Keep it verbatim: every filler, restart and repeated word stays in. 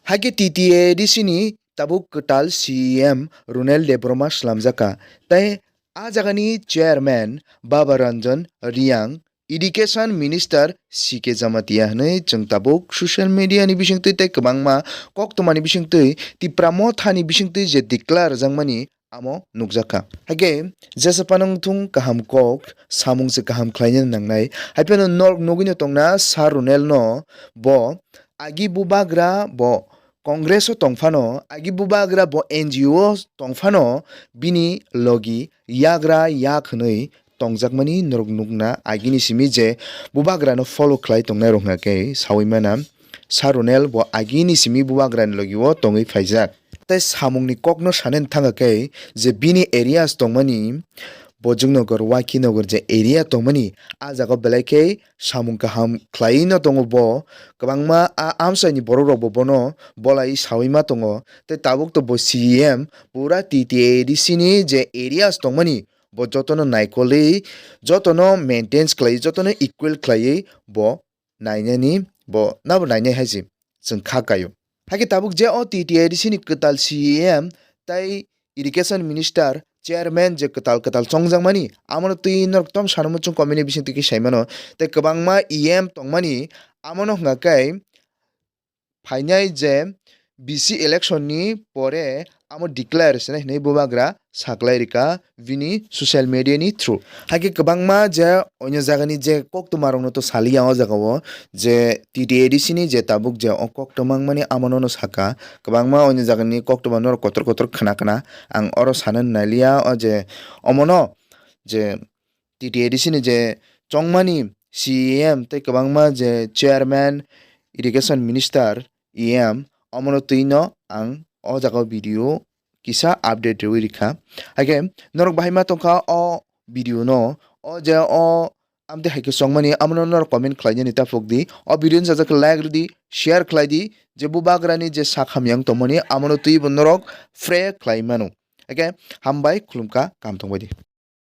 Haikhe T T A D C ni tabuk kwtal C E M Ronel Debbarma swlamjakha, tei a jagani chairman Baba Ranjan Reang, education minister C K Jamatia hwnwi chwng tabuk social media ni bisingtwi tei kwbangma koktwmani bisingtwi Tipra Mothani bisingtwi je declare rwjakmani amo nukjakha. Haikhe jesa phano wngthung kaham kok, samung se kaham khlaina nangnai. Haiphano norok nugwino tongna Sir Ronel no bo agi bubagra bo Congress o tongphano, agi bubagra bo N G O o tongphano bini logi yagra yak hwnwi tongjakmani norok nukna agini simi je bubagrano follow khlai tongnai rok hwnkha khe sawi mana Sir Ronel bo agini simi bubagrani logi o tongwi phaijak. Tei samungni kokno sanani thangkha khe je bini areas tongmani Bojongnagar, Waikinagar je area tongmani, a jaga belai khe samung kaham khlaiwi no tongo bo. Kwbangma a amchaini borok rok bo bono bolai sawi ma tongo. Tei tabuk to bo C E M pura T T A D C ni je areas tongmani bo jotono naikolwi, jotono maintains khlaiwi, jotono equal khlaiwi bo nainani, bo nabo nainai hai se chwng kha kaio. Haikhe tabuk je o T T A D C ni kwtal C E M tei education minister, chairman je kwtal kwtal chongjakmani, amono twi norok tom sanamo chwng comment ni bisingtwi khe saimano. Tei kwbangma E M tongmani, amono hwnkha khe phainai je B C election ni pore amo declare se hinwi bubagra saklai rika bini social media ni through. Haikhe kwbangma je onyo jagani je koktwma rokno to saliya o jaga o, je T T A D C ni je tabuk je o koktwma wngmani amono no saka. Kwbangma onyo jagani koktwma norok kotor kotor khna khna, ang oro sana naliya o je omono je T T A D C ni je chongmani C E M tei kwbangma je chairman, education minister, E M, omono twi no ang o jaga o video kisa update rwui rikha. Haikhe norok bahai ma tongkha o video no, o je o amtwi haikhe chongmani amono norok comment khlainani taphok di. O video no sajak khe like rwdi, share khlai di, je bubagrani je sak hamya wng tongmani amono twi bo norok pray khlai mano. Haikhe hambai, khulumkha, kaham tongbai di.